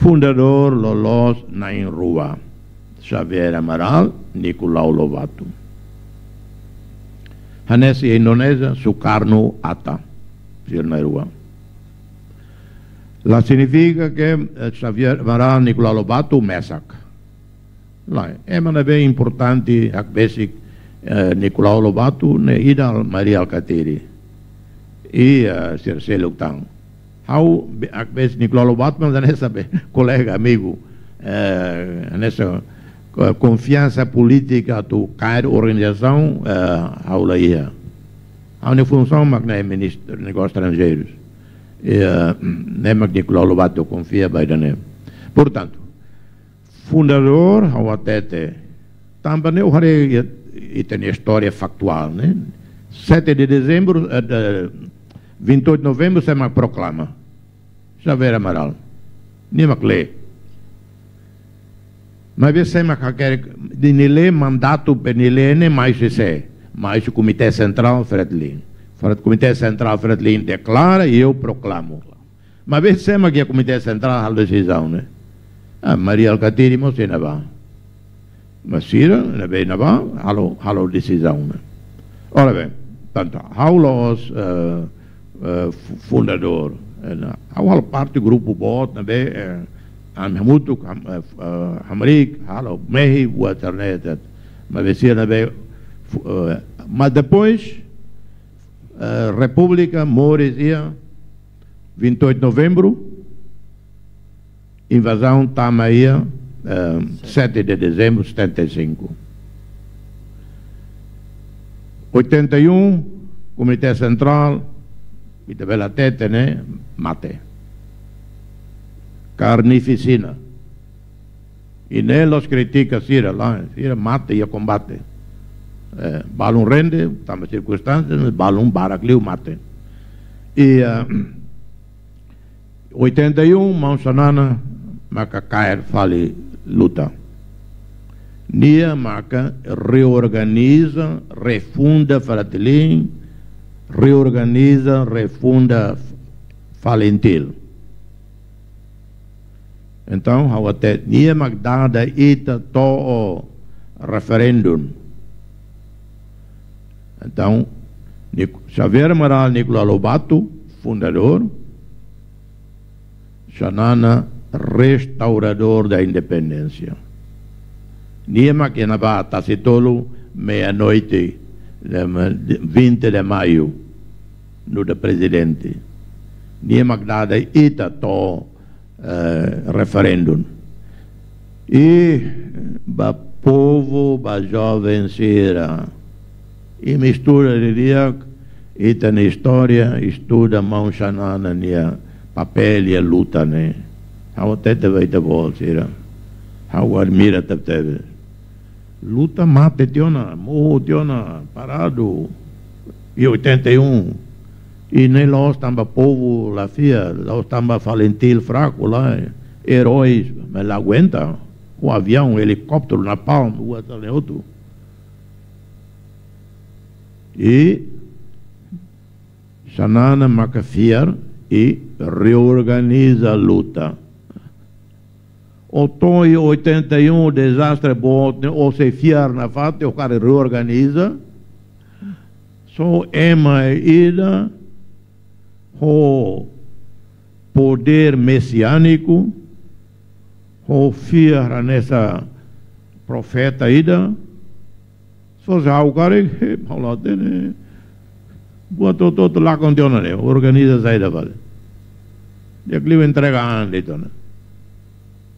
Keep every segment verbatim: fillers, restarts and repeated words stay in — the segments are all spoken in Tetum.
Fundadór loloos na'in rua. Xavier Amaral, Nicolau Lobato. Hanesan Indonézia, Sukarno-Hatta. Sira na'in rua. La signifika ke, eh, Xavier Amaral, Nicolau Lobato mesak. Lae, ema ne'ebé importante hakbesik, eh, Nicolau Lobato ne'e ida Mari Alkatiri. I, eh, sira seluk tan. Ha'u be-, hakbesik Nicolau Lobato, mas hanesan be kolega, amigu. Eh, hanesan, eh, konfiansa polítika atu kaer organizasaun, eh, ha'u la iha. Ha'u-nia funsaun mak ne'e Ministru Negósius Estranjeirus. Eh, ne'e mak Nicolau Lobato konfia ba ida-ne'e. Portantu, fundadór, ha'u hatete. Tanba ne'e, ha'u haree ita-nia istória faktuál, ne'e? Sete de dezembro, eh, de, vinte e oito de novembro, sé mak proklama? Xavier Amaral. Nia mak lee. Maibé sé mak hakerek, nia lee mandatu, be nia lee ne'e mai husi sé? Mai husi Komité Sentrál Fretilin. Fala, Komité Sentrál Fretilin deklara i ha'u proklamo. Maibé sé mak iha Komité Sentrál halo desizaun ne'e? Ah, Mari Alkatiri mós iha ne'ebá. Mas sira ne'ebé iha ne'ebá halo, halo desizaun ne'e. Ora bem, portantu, ha'u la'ós, eh, eh, fu-, fundadór. Eh, ne'e, ha'u halo parte grupu boot ne'ebé, eh, ami hamutuk, ham-, eh, f-, eh, hamriik, halo mehi, buat sira-ne'e, et cetera. Maibé sira ne'ebé, fu-, eh, mas depois, eh, Repúblika moris iha vinte e oito de novembro, invazaun tama iha, eh, sete de dezembro de setenta e cinco. Oitenta e um, Komité Sentrál, ita bele hatete ne'e, mate. Karnifikásion. I ne'e la'ós kritika sira, lae, sira mate iha kombate. Eh, balun rende, tanba sirkunstánsia, mas balun barak liu mate. I, eh, oitenta e um, maun Xanana maka kaer fali luta. Nia maka reorganiza, refunda Fretilin, reorganiza, refunda Falintil. Entaun, ha'u hatete, nia mak dada ita to'o referendu. Entaun, Nic-, Xavier Amaral, Nicolau Lobato, fundadór, Xanana, restauradór da independénsia. Nia mak iha ne'ebá tasi tolu, meia-noite, de, de, vinte de maio, nu'udar prezidente. Nia mak dada ita to'o, eh, referendu. I ba povu, ba joven sira. Imi estuda didi'ak, ita-nia istória, estuda maun Xanana nia papél iha luta ne'e. Ha'u hatete ba ita-boot sira. Ha'u admira tebetebes. Luta mate tiha ona, morre tiha ona, paradu. Iha oitenta e um. I ne'e la'ós tanba povu la fiar, la'ós tanba Falintil fraku, lae. Eróis, mas la aguenta. Ho aviaun, helikópteru, napalm, buat sira-ne'e hotu. I Xanana maka fiar i reorganiza luta. Ó to'o iha oitenta e um, dezastre boot ne'e, ó sei fiar nafatin, ó karik reorganiza. Só ema ida ho podér mesiániku, ho fiar hanesan profeta ida, só se ha'u karik, eh, ha'u la hatene. Buat hotu-hotu lakon tiha ona ne'e, organiza saida fali. Di'ak liu entrega an de'it ona.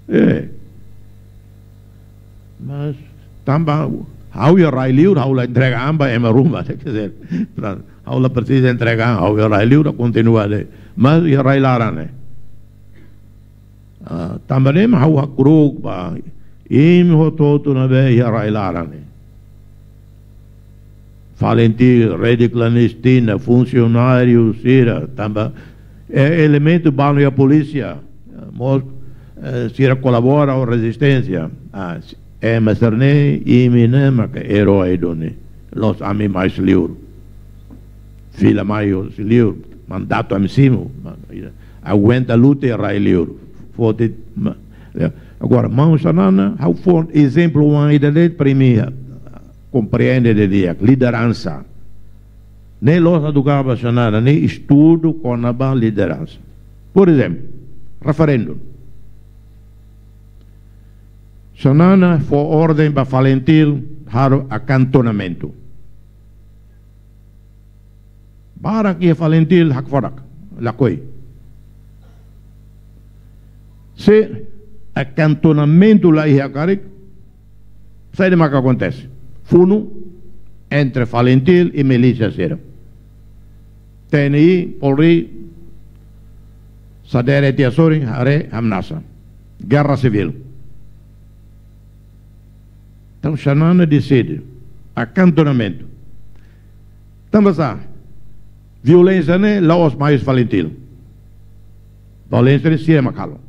Eh. Mas tanba ha'u iha rai-liur, ha'u la entrega an ba ema ruma, quer dizer, pronto, ha'u la presiza entrega an, ha'u iha rai-liur, ha'u kontinua de'it. Mas iha rai-laran ne'e. Ah, tanba ne'e mak ha'u hakru'uk ba imi hotu-hotu ne'ebé iha rai-laran ne'e. Falintil, rede klandestina, funsionáriu sira, tanba, eh, elementu balu iha polísia, mós, eh, sira kolabora ho rezisténsia. Ah, s-, ema sira-ne'e, imi ne'e maka erói duni. La'ós ami mai husi liur. Fila mai husi liur, mandatu ami simu. Aguenta luta iha rai-liur. Foti, ma-, ya. Agora, maun Xanana, ha'u fó ezemplu oan ida de'it para imi komprende didi'ak, lideransa. Ne'e loos atu kaba Xanana, ne'e estudu kona-ba lideransa. Por ezemplu, referendu. Xanana fó orden ba FALINTIL halo akantonamentu. Barak iha FALINTIL hakfodak, lakohi. Se akantonamentu la iha karik, saida maka akontese? Funu entre FALINTIL i milísia sira. T N I, Polri, sadere tiha sorin, haree hamnasa. Gerra sivíl. Entaun, Xanana deside. Akantonamentu. Tanba sá? Violénsia ne'e la'ós mai husi FALINTIL. Violénsia ne'e sira mak halo.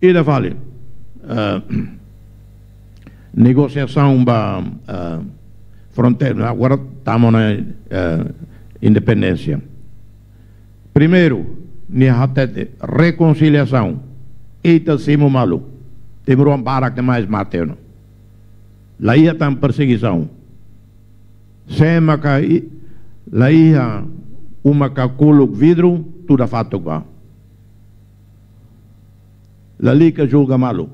Ida fali, eh, negosiasaun ba, eh, fronteira, agora tama ona, eh, independénsia. Primeiru, nia hatete rekonsiliasaun. Ita simu malu. Timoroan barak demais mate ona. La iha tan persegisaun. Sé maka i-, la iha uma kakuluk vidru, tuda fatuk ba. Lalika julga malu.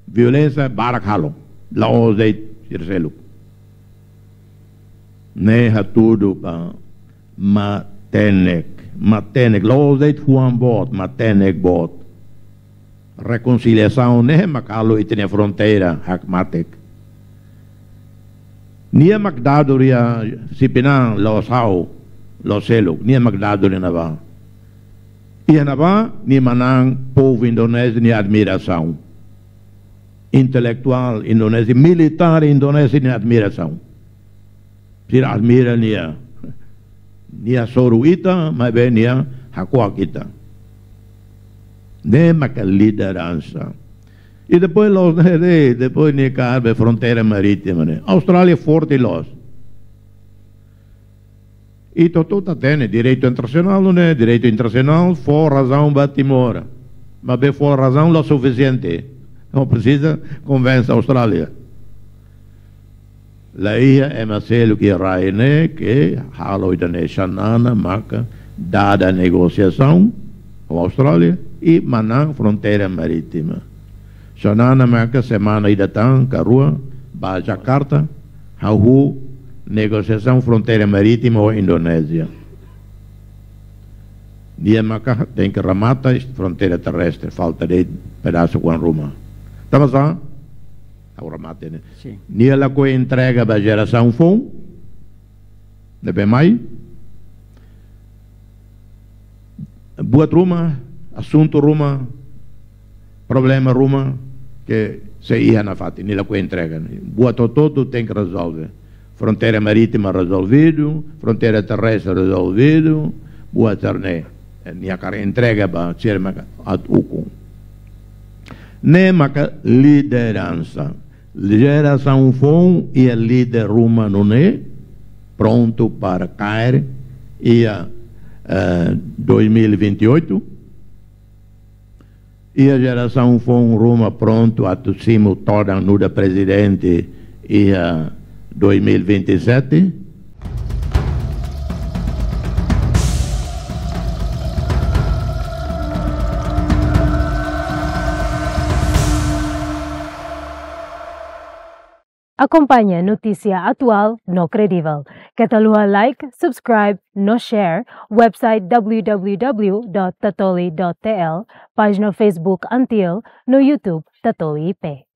Violénsia barak halo. La'ós de'it sira seluk. Ne'e hatudu ba matenek, matenek. La'ós de'it fuan boot, matenek boot. Rekonsiliasaun ne'e mak halo ita-nia fronteira hakmatek. Nia mak dadu ria sipinan la'ós ha'u, la'ós seluk. Nia mak dadu ria ne'ebá. Iha ne'ebá, nia manán povu Indonézia nia admirasaun. Intelektuál Indonézia, militár Indonézia nia admirasaun. Sira admira nia. Nia hasoru ita, maibé nia hakuak ita. Ne'e maka lideransa. I depois loos ne'e, depois nia kaer ba fronteira marítima ne'e. Austrália forte loos. I to'o ita hatene, direitu internasionál, ne'e, direitu internasionál, fó razaun ba Timor. Maibé fó razaun la sufisiente. Entaun presiza konvense Austrália. La iha ema seluk iha rai ne'e ke halo ida-ne'e. Xanana maka dada negosiasaun ho Austrália i manán fronteira marítima. Xanana maka semana ida tan ka rua ba Jakarta, hahú negosiasaun fronteira marítima ho Indonézia. Nia maka tenke remata fronteira terrestre, falta de'it pedasu oan ruma. Tanba sá? Agora mate ne'e. Sin. Nia lakohi entrega ba jerasaun foun ne'ebé mai. Buat ruma, asuntu ruma, problema ruma ke sei iha nafatin, nia lakohi entrega. Buat hotu-hotu tenke rezolve. Fronteira marítima rezolvidu, fronteira terrestre rezolvidu, buat sira-ne'e. Nia hakarak entrega ba sira maka atu ukun. Ne'e maka lideransa. Jerasaun foun iha líder ruma nune'e, prontu para kaer iha, eh, dois mil e vinte e oito. Iha jerasaun foun ruma prontu atu simu todan nu'udar prezidente iha dois mil e vinte e sete. Akompaña notísia atuál no kredivel. Keta haluha like, subscribe no share website w w w dot tatoli dot t l, pájina Facebook Antiel, no YouTube Tatoli I P.